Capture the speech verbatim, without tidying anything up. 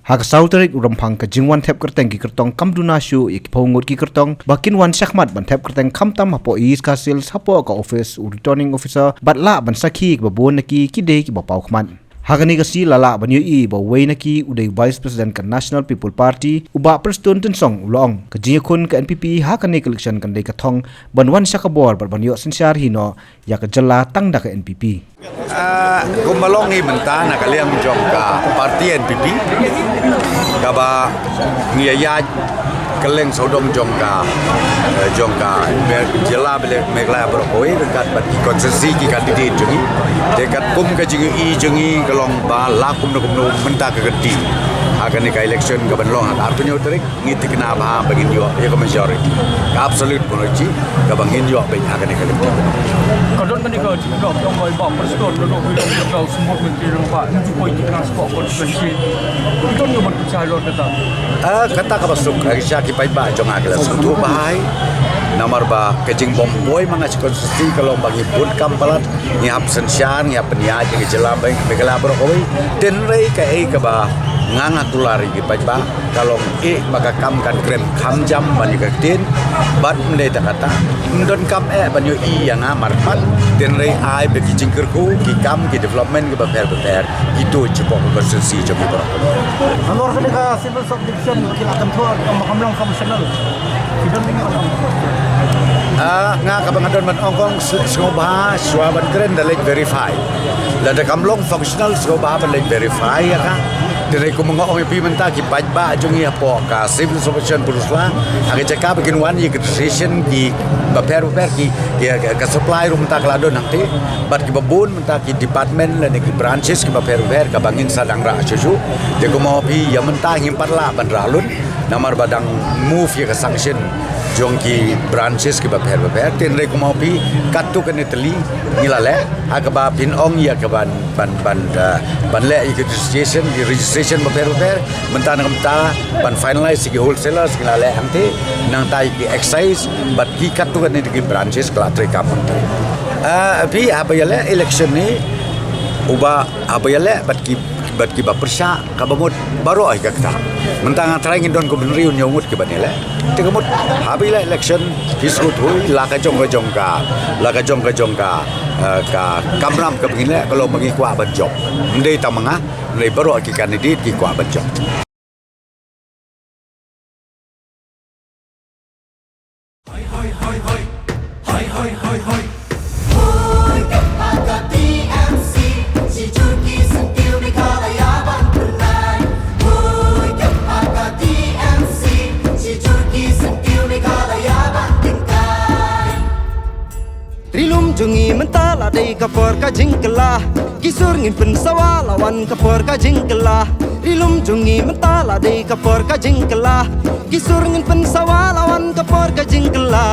Ha ka saw tarik u Rymphang ka jingwan thep kyrteng ki kyrtong kam duna shuh ïa ki phew ngut ki kyrtong ba kin wan shakhmat ban thep kyrteng khamtam hapoh East Khasi Hills hapoh ka office u Returning Officer bad lah ban sakhi kiba bun na ki ki dei kiba paw khmat. Ha kane ka sngi la lah ban ïohi ba uwei na ki u dei Vice President ka National People Party u Bah Prestone Tynsong u la ong ka jingïakhun ka N P P ha kane ka election kan dei ka thong ban wan sha ka bor bad ban ïoh synshar hi noh ïa ka jylla tang da ka N P P. Ah, kumba long hi mynta na ka liang jong ka party N P P kaba ngi ïa ïaid kylleng sawdong jong ka, eh, jong ka Me-, jylla bad Meghalaya baroh kawei ryngkat bad ki constituency ki candidate jong ngi. Te katkum ka jingïohi jong ngi ka long ba la kumno kumno mynta ka kynti ha kane ka election kaban long ha ka arphew hynñiew tarik. Ngi thikna bha ba ngin ïoh ïa ka majority, ka absolute majority kaba ngin ïoh beit ha kane ka election. Ka don kane ka jingïoh jong ka i Bah Prestone, la dei ka jingïoh sumut mynta jong ka, ngi ju poi thikna spot constituency. Ki don ïa ban pynshai lor kata. Ah, kata kaba suk, ah, sha ki paidbah jong nga ki la sngewthuh bha hi. Namar ba ka jingbym poi ma nga sha constituency ka long ba ngi bun kam palat, ngi hap synshar, ngi hap pynïaid ïa ka jylla Meghalaya baroh kawei. Tynrai kaei kaba nga nga kular ïa ki paidbah ka long eh ba ka kam kan kren kham jam ban ïa ka ktien bad ym dei tang kata, ym don kam eh ban ïohi ïa nga markhmat. Tynrai ai ba ki jingkyrkhu, ki kam, ki development kiba pher bapher ki tuid shapoh ka constituency jong ngi baroh. Halor kane ka civil subdivision ki la kyntu kam ba kam long functional. Ki don ding ka long. Ah, nga kaba nga don ban ong kong s-, sngewbha shuwa ban kren da leit verify. Lada kam long functional sngewbha ban leit verify ïa ka. Te dei kum nga ong ïa phi mynta ki paidbah jong ngi hapoh ka civil subdivision Pynursla, ha ka jaka ba kin wan ïa ka decision kiba pher bapher ki, ki, ka supply ruh mynta ka la don hangtei. Bad kiba bun mynta ki department lane ki branches kiba pher bapher kaba ngin sa dang rah shuh shuh. Te kum nga ong ïa phi ïa mynta ngim pat lah ban rah lut namar ba dang move ïa ka sanction jong ki branches kiba pher bapher. Tynrai kum nga ong ïa phi katto katne tylli ngi la leh ha kaba phin ong ïa ka ban, ban, ban, ah, ban leh ïa ki registration, ki registration bapher bapher. Mynta na ka bynta ban finalize ïa ki wholesalers ngi la leh hangtei, nangta ïa ki excise bad ki katto katne ki branches ka la treikam hangtei. Ah, phi haba ïaleh election ne uba haba ïaleh bad ki, bad kiba pyrshah kaba mut baroh hi ka kata. Mynta nga tharai ngin don kum hynriew hynñiew ngut kiban ïaleh. Te ka mut haba ïaleh election phi sngewthuh la ka jong ka jong ka, la ka jong ka jong ka, eh, ka kamram kaba ngin leh ka long ba ngi kwah ban jop. Ym dei tang ma nga, ym dei, baroh ki candidate ki kwah ban jop. Ri lum jong ngi mynta la dei ka por ka jingkylla. Ki sur ngin pynsawa la wan ka por ka jingkylla. Ri lum jong ngi mynta la dei ka por ka jingkylla. Ki sur ngin pynsawa la wan ka por ka jingkylla.